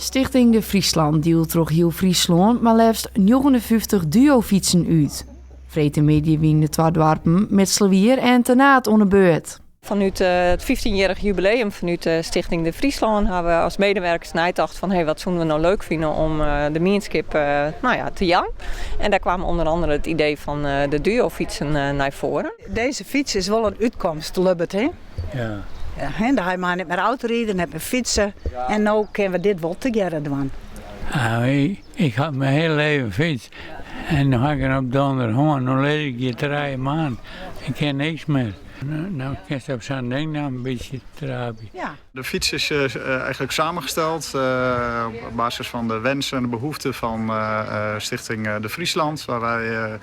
Stichting De Friesland dielt troch hiel Fryslân mar leafst 59 duofytsen út. Freedtemiddei wiene de twa doarpen Mitselwier en Ternaard oan 'e beurt. Fanút it fyftjinjierrich jubileum fanút Stichting De Friesland hawwe we as medewerkers neitocht fan hey, wat soene we no leuk fine om de mienskip nou ja, te jaan. En dêr kwam ûnder andere it idee fan de duofytsen nei foaren. Dizze fyts is wol in útkomst, Lubbert, hè? Ja. Ja, dan ha je net mear autoriden, net mear fytse. En no kinne we dit wol tegearre dwaan. Ik ha myn hiele leven fytst en no ha ik in op donder hân. No lis ik hjir 3 maand. Ik kin niks mear. No kinst op sa'n ding noch in bytsje traapje. Ja. De fiets is eigenlijk samengesteld op basis van de wensen en de behoeften van Stichting De Friesland, waar wij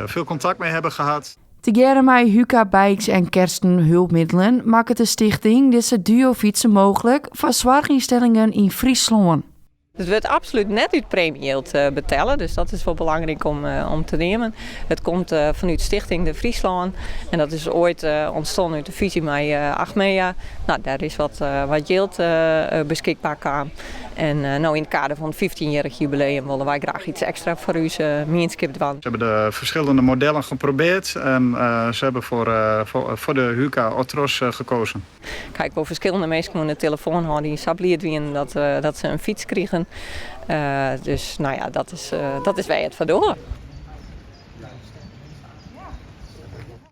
veel contact mee hebben gehad. Tegearre mei Huka Bikes en Kersten Hulpmiddelen makket de stichting dizze duofytsen mooglik foar soarchynstellingen yn Fryslân. It wurdt absolút net út preemjejild betelle, dus dat is wol belangryk om te neamen. It komt fanút Stichting De Friesland en dat is oait ûntstien út de fúzje mei Achmea. No, dêr is wat jild beskikber kaam. En no yn it kader fan it fyftjinjierrich jubileum wolle wy graach iets ekstra foar ús mienskip dwaan. Ze hebben de verschillende modellen geprobeerd en ze hebben voor de Huka Orthros gekozen. Ik ha ek wol ferskillende minsken oan de telefoan hân dy't sa bliid wienen dat se in fyts krigen. Dus no ja, dat is wêr't je it foar dogge.